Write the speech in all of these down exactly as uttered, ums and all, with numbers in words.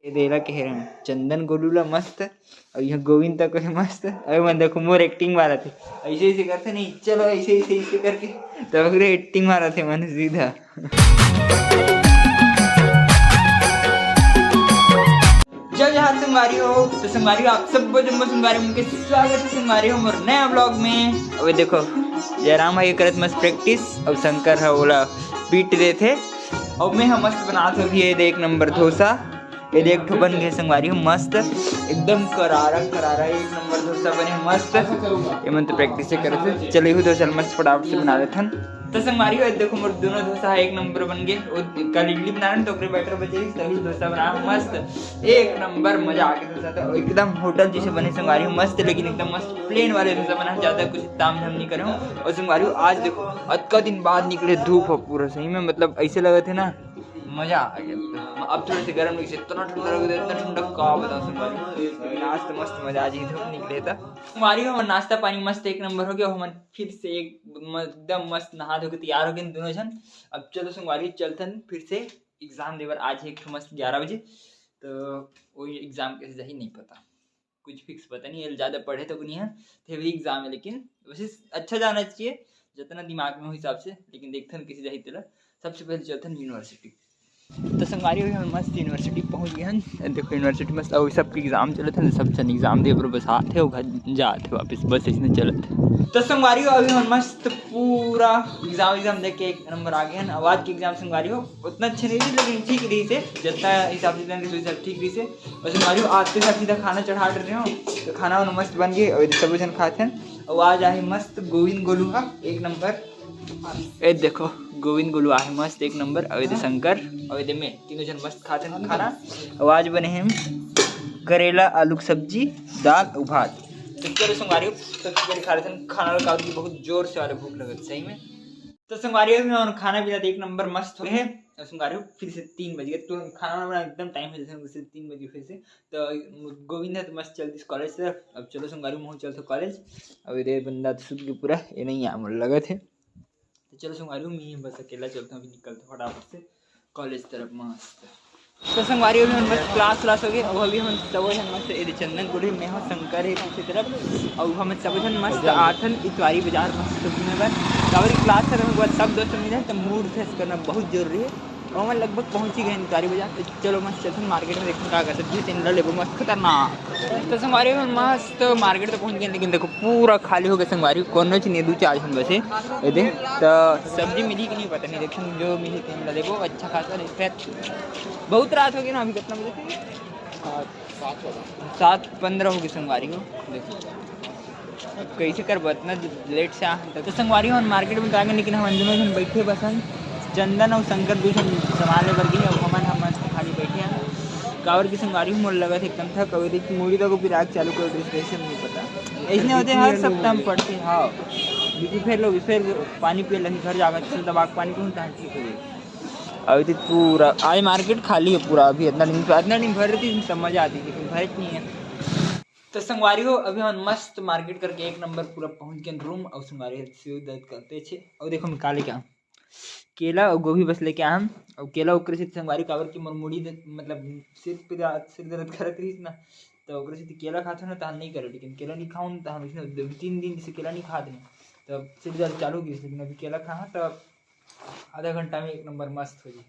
ये देला के हेरन चंदन गोलू ला मस्त, अउ यहाँ गोविंद तक हे मस्त। अरे मन देखो मोर एक्टिंग मारत हे, ऐसे ऐसे करते नहीं, चलो ऐसे ऐसे ऐसे करके, तो ओकरे एक्टिंग मारत हे मन सीधा। जय जोहार संगवारी हो। तो संगवारी हो, आप सब जम्मो संगवारी मन के स्वागत है संगवारी हो मोर नया ब्लॉग में। अबे देखो, जयराम भाई करत मस्त प्रैक्टिस, अब शंकर ह ओला बीट देथे, अब मैं हम मस्त बनात हो भी ये दे एक नंबर डोसा। ये देख ठो बन गए संगवारी हो मस्त, एकदम करारा करारा एक नंबर डोसा बने मस्त। ये मन तो प्रैक्टिस से करे थे। चलो यहू डोसा मस्त फटाफट से बना लेथन। तो संगवारी हो, देखो मोर दोनों डोसा एक नंबर बन गए। वो कल इडली बना रहे तो ओकरे बैटर बचे ही, तभी डोसा बना मस्त, एक नंबर मजा आ गया डोसा। तो एकदम होटल जैसे बने संगवारी हो मस्त, लेकिन एकदम मस्त प्लेन वाले डोसा बना, ज्यादा कुछ ताम झाम नहीं करे हो। और संगवारी हो, आज देखो अतका दिन बाद निकले धूप हो पूरा, सही में मतलब ऐसे लगे थे ना, मजा आ गया। अब थोड़े से गर्म लगे, इतना ठंडा लगे, इतना ठंडा का बता संगवारी हो। लेकिन आज तो मस्त मजा आ जी धूप निकले था। संगवारी हो, हमर नाश्ता पानी मस्त एक नंबर हो गया। हमन फिर से एक म-, एकदम मस्त नहा धो के तैयार हो गए दोनों जन। अब चलो संगवारी चलथन फिर से एग्जाम देबर। आज एक ठो मस्त ग्यारह बजे, तो वही एग्जाम कैसे जाही नहीं पता, कुछ फिक्स पता नहीं है। ज्यादा पढ़े तो नहीं है, थे भी एग्जाम है, लेकिन वैसे अच्छा जाना चाहिए जितना दिमाग में हो हिसाब से। लेकिन देखथन किसी जाही तेला। सबसे पहले चलथन यूनिवर्सिटी। तो संगवारी हो, हम मस्त यूनिवर्सिटी पहुंच गए हन। देखो यूनिवर्सिटी मस्त, अउ सबके एग्जाम चलत हे, सब जन एग्जाम दे बर बस आत हे, अउ घर जात हे वापस, बस इसने चलत हे। तो संगवारी हो, अभी हम मस्त पूरा एग्जाम एग्जाम दे के एक नंबर आ गए हन। अब आज के एग्जाम संगवारी हो उतना अच्छे नहीं रही, लेकिन ठीक रही से, जितना हिसाब से जान के सोचे ठीक रही से। और संगवारी हो, आज के साथ सीधा खाना चढ़ा रहे हो, तो खाना वाना मस्त बन गए, और सब जन खाते हैं। और आज आहे मस्त गोविंद गोलू हा एक नंबर। ए देखो, गोविंद गोलू आहे मस्त एक नंबर, अउ एदे शंकर, अउ एदे मैं, तीनों जन मस्त खाते हैं खाना। अउ आज बने हैं करेला आलू की सब्जी, दाल अउ भात। तो चलो संगवारी हो, सबसे पहले खा लेते हैं खाना, काबर कि बहुत जोर से वाले भूख लगत सही में। तो संगवारी हो, हमन खाना पीना तो एक नंबर मस्त हो गए है। और संगवारी हो, फिर से तीन बज गए, तो खाना वाना एकदम टाइम हो जाता है, फिर से तीन बजे फिर से। तो गोविंद है तो मस्त चल दिस कॉलेज से। अब चलो संगवारी हो, महूं चलथों कॉलेज। अब एदे बंदा तो सुत गए पूरा, ये नहीं आ मोला लगत है। तो चलो संगवारी हो, मैं बस अकेला चलता हूँ, अभी निकलता हूँ फटाफट से कॉलेज तरफ मस्त। तो संगवारी हो, अभी हम बस क्लास व्लास हो गए, अब अभी हम सब जन मस्त एदे चंदन गुड़ी में हो शंकर है पीछे तरफ, और हम सब जन मस्त आथन इतवारी बाजार मस्त घूमे बर। काबर कि क्लास खत्म होने के बाद सब दोस्त मिले तो मूड फ्रेश करना बहुत जरूरी है। और हमन लगभग पहुंच ही गए इतवारी बाजार। तो चलो मस्त चलथन मार्केट में, देखथन का का सब्जी तेन ला लेबो मस्त खतरनाक। तो संगवारी हो, मस्त मार्केट तो पहुंच गए, लेकिन देखो पूरा खाली हो गए संगवारी हो, कोनो चीज नहीं, दू चार झन बसे एदे। तो सब्जी मिली कि नहीं पता नहीं, देखथन जो मिली तेन ला लेबो अच्छा खासा। नहीं फिर बहुत रात हो गई ना, अभी कितना बजे थे? सात पन्द्रह हो गई संगवारी हो। देखो अब कैसे करबो, इतना लेट से आ। तो संगवारी हो, हमन मार्केट में तो आ गए, लेकिन हमन दोनों जन बैठे बसन, चंदन और शंकर दू जन सामान ले बर गए। अब हमन, हमन खाली बैठे हैं। काबर की संगवारी हो, मोर लगत है एकदम थक, अउ एदे मुड़ी तक पिराग चालू कर दिस, कैसे नहीं पता। ऐसने होते हर सप्ताह में पड़ते। हाँ, बीपी फेल हो, फेल पानी पिए लगी, घर जाकर चल दबा के पानी पीऊँ, तहाँ ठीक हो जाए। अभी तो पूरा आज मार्केट खाली है पूरा, अभी इतना दिन, इतना दिन भर रहती तो मजा आती, लेकिन भरे नहीं है। तो संगवारी हो, अभी हम मस्त मार्केट करके एक नंबर पूरा पहुंच गए रूम। और संगवारी हो, सिर दर्द करते छे। और देखो हम का लेके आए, केला और गोभी बस लेके आए हम। और केला ओकरे से संगवारी, काबर की मोर मुड़ी दे-, मतलब सिर पे दा-, सिर दर्द करत रहिस ना, तो ओकरे से केला खाथों ना तहन नहीं करे, लेकिन केला नहीं खाऊं तहन उसने दो तीन दिन से केला नहीं खात नहीं, तो सिर दर्द चालू हो गई। लेकिन अभी केला खा तो आधा घंटा में एक नंबर मस्त हो जाए।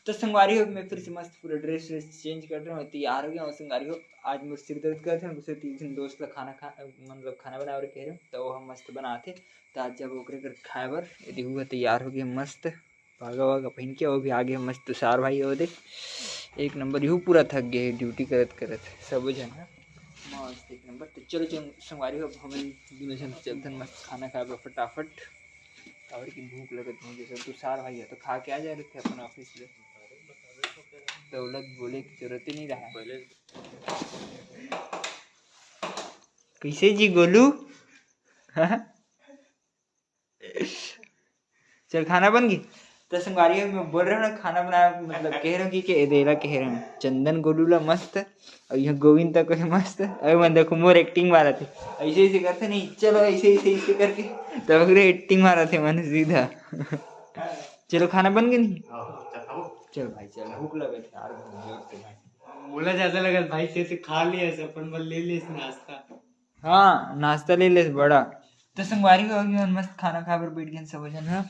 तो संगवारी हो, मैं फिर से मस्त पूरा ड्रेस व्रेस चेंज कर रहे हूँ, तैयार हो गया हूँ संगवारी हो। आज मोर सिर दर्द करत हे, दूसरे तीन दिन दोस्त ला खाना खा, मतलब खाना बनावे कह रहे हो, तो वो हम मस्त बनाते। तो आज जब ओकरे कर खाए बर, ये देखो तैयार हो गया मस्त, पागा वागा पहन के, वो भी आगे मस्त तुषार भाई हो दे, एक नंबर। यहू पूरा थक गए ड्यूटी करत करत सब जन ह। मस्त एक नंबर। तो चलो चल संगवारी हो, अब हमन दोनों जन चलथन मस्त खाना खाए बर फटाफट। काबर की भूख लगत नहीं, जैसे तुषार भाई है तो खा के आ जा रहे थे अपन ऑफिस ले, तो ओला बोले की जरूरत ही नहीं रहा। कैसे जी गोलू? चल खाना बन गई। तो संगवारी हो, मैं बोल रहे हो ना खाना बनाया, मतलब कह रहे हो कि, कि एदे ला कह रहे हो चंदन गोलू ला मस्त, और यहाँ गोविंद तक है मस्त। अरे मन देखो मोर एक्टिंग मारत हे, ऐसे ऐसे करते नहीं, चलो ऐसे ऐसे ऐसे करके, तो ओकरे एक्टिंग मारत हे मन सीधा। चलो खाना बन गई नहीं? चल भाई चल, भूख लगत हे यार बहुत जोर से भाई। मोला ज्यादा लगत भाई, ते तो खा लियस, अपन बर ले लियस नाश्ता। हाँ, नाश्ता ले लियस बड़ा। तो संगवारी हो, अभी हमन मस्त खाना खाए बर बैठ गेन सबो झन ह।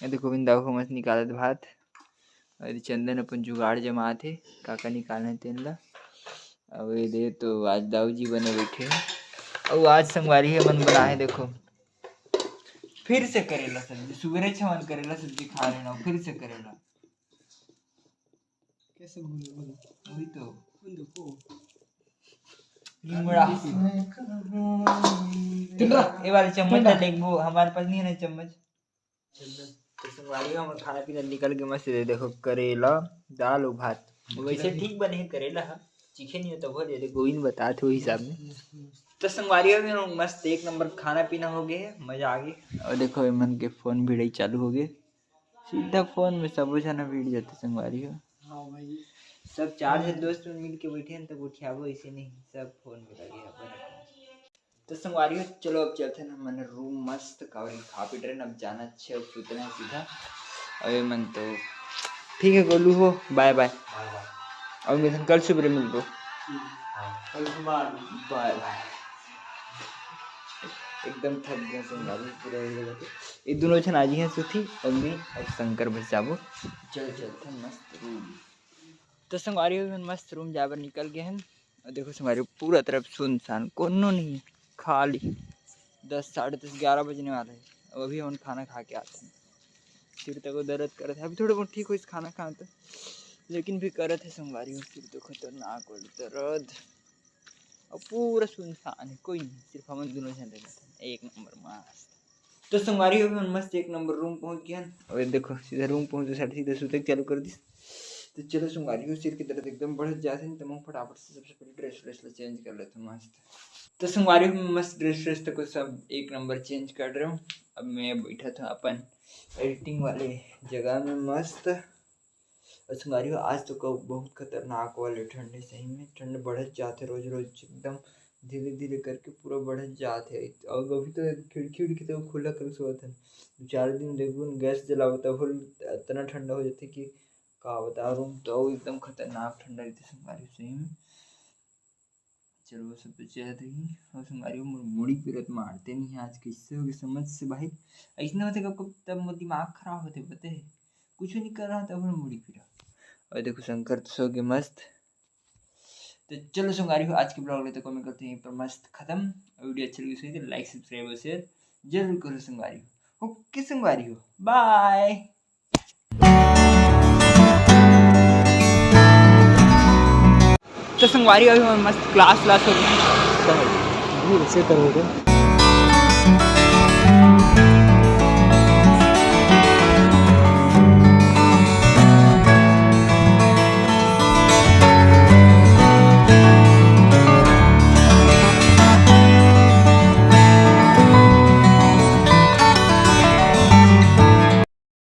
ये देखो बिंदा हो मस्त निकालत भात। अरे चंदन अपन जुगाड़ जमात हे, काका निकालना हे तेन ला। अब ये दे तो आज दाऊ जी बने बैठे हे। अउ आज संगवारी हे मन बनाए हे, देखो फिर से करेला सब्जी। सुबेरे छमन करेला सब्जी खा रहे ना, फिर से करेला। कैसे भूले बोलो? वही तो। कौन देखो? लिमड़ा। ठंडा। ये वाले चम्मच ठंडा। ला लेगबो, हमारे पास नहीं है ना चम्मच। तो संगवारी हो, हमर खाना पीना निकल के मस्त दे, देखो करेला, दाल अउ भात। वैसे ठीक बने हे करेला ह, चीखे नहीं हो तब हो दे, देखो इन बतात हो हिसाब में। तो संगवारी हो, अभी हम मस्त एक नंबर खाना पीना हो गए हे, मजा आ गए। और देखो एमन के फोन भिड़ई चालू हो गए, सीधा फोन में सबो झन भिड़ जाते संगवारी हो। हाँ भाई। सब चार झन दोस्त मन मिल के बैठे हैं, तब उठियाबो ऐसे नहीं, सब फोन में लगे हैं अपन अपन। तो संगवारी हो, चलो अब चलते हैं हमन रूम मस्त, काबर खा पी डरे, अब जाना छे, अब सुतना है सीधा। अबे मन तो ठीक है गोलू हो, बाय बाय। बाय बाय। अब मिलथन कल सुबह मिलबो। हाँ, कल सुबह। बाय बाय। एकदम थक गए संगवारी, पूरा हो गया। ये दोनों झन आज ही हैं सुती, और मैं अब शंकर बस जाबो। चल चलथन मस्त रूम। तो संगवारी हो, हमन मस्त रूम जाए बर निकल गए हैं। और देखो संगवारी, पूरा तरफ सुनसान, कोनो नहीं, खाली। दस, साढ़े दस, ग्यारह बजने वाला है। अब अभी हमन खाना खा के आते हैं। सिर तक दर्द करत है, अभी थोड़ा बहुत ठीक होइस खाना खाए तो, लेकिन भी करत है संगवारी हो, सिर तो खतरनाक वाला दर्द। और पूरा सुनसान है, कोई नहीं, सिर्फ हमन दोनों झन रह जाते हैं। एक नंबर मस्त। तो संगवारी हो, हमन मस्त एक नंबर रूम पहुंच गए हैं। और ये देखो सीधा रूम पहुंच गए, सीधा सुते के चालू कर दिस। तो चलो संगवारी हो, सिर के दर्द एकदम बढ़त जात है, तो मैं फटाफट से सबसे पहले ड्रेस व्रेस ला चेंज कर लेता हूँ मस्त। तो संगवारी हो, मैं मस्त ड्रेस व्रेस तक सब एक नंबर चेंज कर रहा हूँ। अब मैं बैठा था अपन एडिटिंग वाले जगह में मस्त। और संगवारी हो, आज तो कब बहुत खतरनाक वाले ठंड है, सही में ठंड बढ़त जात है रोज रोज, एकदम धीरे धीरे करके पूरा बढ़त जात है। और अभी तो खिड़की उड़की तो खुला करके सोवत है, दो चार दिन देखबो न गैस जलाबो तब इतना ठंडा हो जाथे कि का बता, रूम तो एकदम खतरनाक ठंडा रहथे संगवारी हो, सही में। चलो वो सब तो चलत रही। और संगवारी हो, मोर मुड़ी पीरत मारते नहीं आज, कैसे हो गए समझ से बाहर। ऐसने होते कब कब, तब मोर दिमाग खराब होते, पता है, कुछ नहीं कर रहा तब मोर मुड़ी पीरा। और देखो शंकर तो सो गए मस्त। तो चलो संगवारी हो, आज के ब्लॉग ले तो कमेंट करते हैं पर मस्त खत्म। और वीडियो अच्छी लगी तो लाइक, सब्सक्राइब और शेयर जरूर करो संगवारी हो। ओके संगवारी हो, बाय। तो संगवारी हो, अभी मस्त क्लास व्लास हो गई। भूल से करोगे।